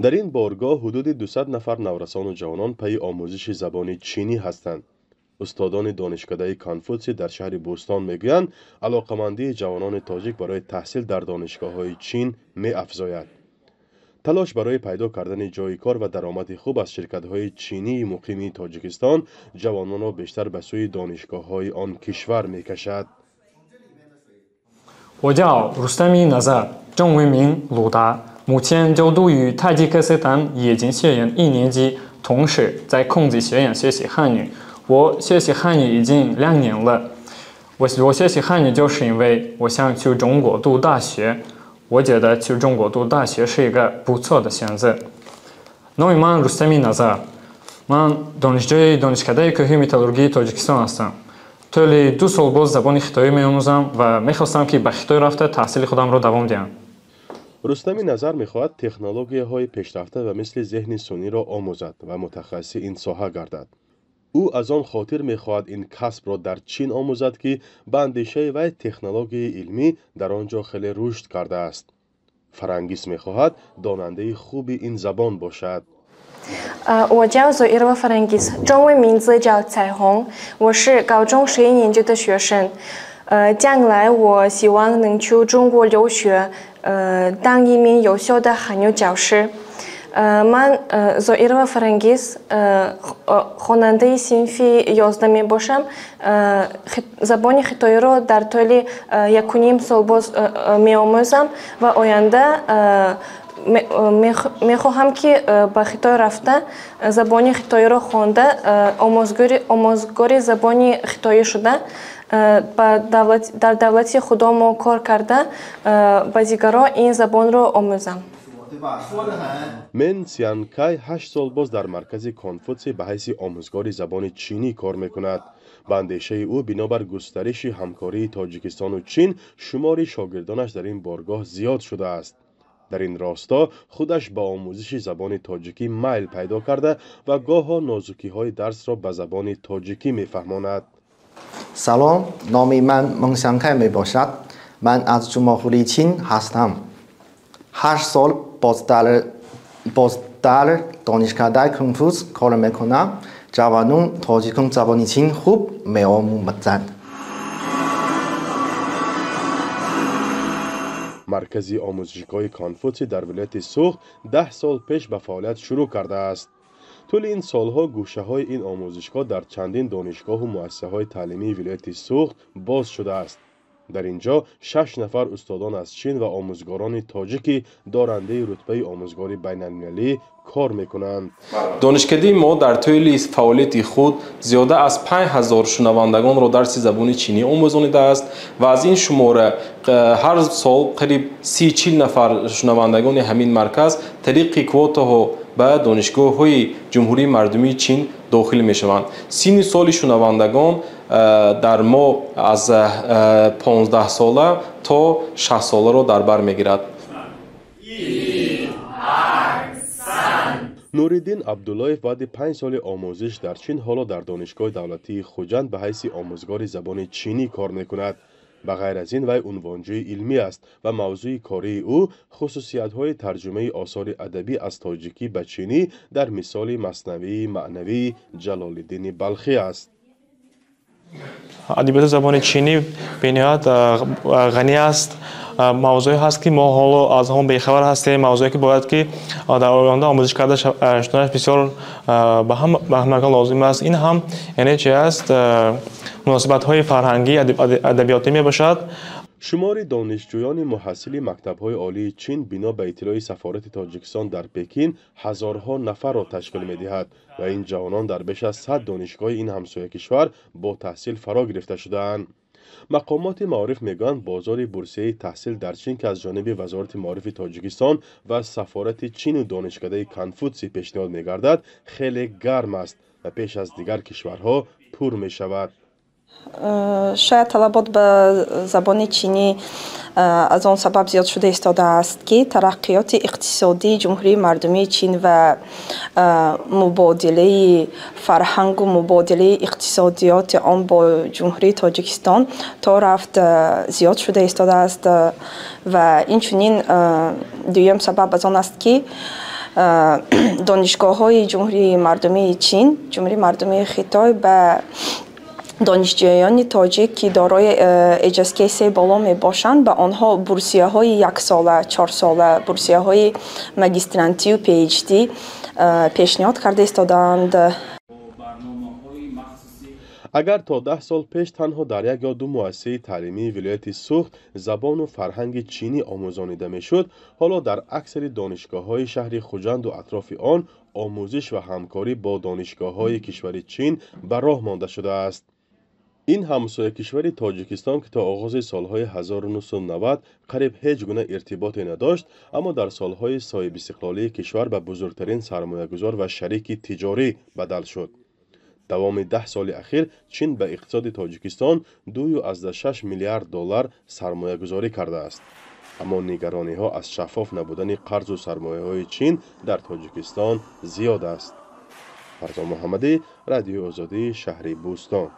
Дар ин боргоҳ ҳудуди 200 нафар наврасону ҷавонон пайи омӯзиши забони чинӣ ҳастанд. Устодони донишкадаи Конфутсий дар шаҳри Бӯстон мегӯянд, алоқамандии ҷавонони тоҷик барои таҳсил дар донишгоҳҳои Чин меафзояд. Талош барои пайдо кардани ҷойи кор ва даромади хуб аз ширкатҳои чинии муқими Тоҷикистон ҷавононро бештар ба сӯи донишгоҳҳои он кишвар мекашад. 我叫 Рустами Назар, 中文名鲁达，目前就读于塔吉克斯坦冶金学院一年级，同时在孔子学院学习汉语。我学习汉语已经2年了。我学习汉语就是因为我想去中国读大学，我觉得去中国读大学是一个不错的选择。 Номи ман Рустами Назар. Ман донишҷӯи донишкадаи кӯҳи металлургии Тоҷикистон ҳастам. Тӯли 2 сол боз забони хитоӣ меомӯзам ва мехостам, ки ба Хитой рафта таҳсили худамро давом диҳам. Рустами Назар мехоҳад технологияҳои пешрафта ва мисли зеҳни сунъиро омӯзад ва мутахассиси ин соҳа гардад. Ӯ аз он хотир мехоҳад ин касбро дар Чин омӯзад, ки ба андешаи вай технологияи илмӣ дар он ҷо хеле рушд кардааст. Фарангис мехоҳад донандаи хуби ин забон бошад. 我叫 Зоирова Фарангис，中文名字叫彩虹，我是高中11年级的学生。将来我希望能去中国留学，当一名优秀的汉语教师。Ман Зоирова Фарангиз, хонандаи синфи 11 мебошам. Забони хитоиро дар тӯли 1,5 сол боз меомӯзам ва оянда мехоҳам, ки ба Хитой рафта, забони хитоиро хонда, омӯзгори забони хитоӣ шуда, дар давлати худомо кор карда, ба дигарон ин забонро омӯзам. Мен Сянкай 8 сол боз дар маркази Конфутсий ба ҳайси омӯзгори забони чинӣ кор мекунад. Ба андешаи ӯ, бинобар густариши ҳамкории Тоҷикистону Чин, шумори шогирдонаш дар ин боргоҳ зиёд шудааст. Дар ин росто худаш ба омӯзиши забони тоҷикӣ майл пайдо карда ва гоҳо нозукиҳои дарсро ба забони тоҷикӣ мефаҳмонад. Салом, номи ман Мунсянкай мебошад. Ман аз Ҷумҳурии Чин ҳастам. 8 сол боз дар донишкадаи Конфутс кор мекунам. Ҷавонон тоҷикон забони чин хуб меомӯзанд. Маркази омӯзишгоҳи Конфутсий дар вилояти Суғд 10 сол пеш ба фаъолият шурӯъ кардааст. Тӯли ин солҳо гӯшаҳои ин омӯзишгоҳ дар чандин донишгоҳу муассисаҳои таълимии вилояти Суғд боз шудааст. Дар ин ҷо 6 нафар устодон аз Чин ва омӯзгорони тоҷики дорандаи рутбаи омӯзгори байналмилалӣ кор мекунанд. Донишкадаи мо дар тӯли фаъолияти худ зиёда аз 5000 шунавандагонро дарси забони чинӣ омӯзонидааст ва аз ин шумора ҳар сол қариб 30-40 нафар шунавандагони ҳамин марказ тариқи квотаҳо ба донишгоҳҳои Ҷумҳурии Мардумии Чин дохил мешаванд. Синни соли шунавандагон дар мо аз 15 сола то 60 соларо дар бар мегирад. Нуриддин Абдуллоев баъди 5 соли омӯзиш дар Чин ҳоло дар донишгоҳи давлатии Хуҷанд ба ҳайси омӯзгори забони чинӣ кор мекунад. Ба ғайр аз ин вай унвонҷӯи илмӣ аст ва мавзӯи кории ӯ хусусиятҳои тарҷумаи осори адабӣ аз тоҷикӣ ба чинӣ дар мисоли маснавии маънавии Ҷалолиддини Балхӣ аст. Адабиёти забони чинӣ бениҳоят ғанӣ аст. Мавзӯе ҳаст, ки мо ҳоло аз он бехабар ҳастем, мавзӯе, ки бояд ки дар оянда омӯзиш карда шуданаш бисёр ба ҳамагон лозим аст. Ин ҳам яъне чи аст, муносибатҳои фарҳангӣ адабиётӣ мебошад. Шумори донишҷӯёни муҳассили мактабҳои олии Чин бино ба иттилои сафорати Тоҷикистон дар Пекин ҳазорҳо нафарро ташкил медиҳад ва ин ҷавонон дар беш аз 100 донишгоҳи ин ҳамсоякишвар бо таҳсил фаро гирифта шудаанд. Мақомоти маориф мегӯянд, бозори бурсияи таҳсил дар Чин, ки аз ҷониби Вазорати маорифи Тоҷикистон ва сафорати Чину донишкадаи Конфутсий пешниҳод мегардад, хеле гарм аст ва пеш аз дигар кишварҳо пур мешавад. Шояд талабот ба забони чинӣ аз он сабаб зиёд шуда истодааст, ки тараққиёти иқтисодии Ҷумҳурии Мардумии Чин ва мубодилаи фарҳангу мубодилаи иқтисодиёти он бо Ҷумҳурии Тоҷикистон то рафт зиёд шуда истодааст. Ва инчунин дуюм сабаб аз он аст, ки донишгоҳҳои Ҷумҳурии Мардумии Чин, Ҷумҳурии Мардумии Хитой ба донишҷӯёни тоҷик, ки дорои HSK 3 боло мебошанд, ба онҳо бурсияҳои яксола, 4сола, бурсияҳои магистрантию PhD пешниҳод карда истодаанд. Агар то 10 сол пеш танҳо дар як ё ду муассисаи таълимии вилояти Суғд забону фарҳанги чинӣ омӯзонида мешуд, ҳоло дар аксари донишгоҳҳои шаҳри Хуҷанду атрофи он омӯзиш ва ҳамкорӣ бо донишгоҳҳои кишвари Чин ба роҳ монда шудааст. Ин ҳамсоякишвари Тоҷикистон, ки то оғози солҳои 1990 қариб ҳеҷ гуна иртиботе надошт, аммо дар солҳои соҳибистиқлолии кишвар ба бузургтарин сармоягузор ва шарики тиҷорӣ бадал шуд. Давоми 10 соли ахир Чин ба иқтисоди Тоҷикистон 2,6 миллиард доллар сармоягузорӣ кардааст. Аммо нигарониҳо аз шаффоф набудани қарзу сармояҳои Чин дар Тоҷикистон зиёд аст. Фарзон Муҳаммадӣ, Радиои Озодӣ, шаҳри Бӯстон.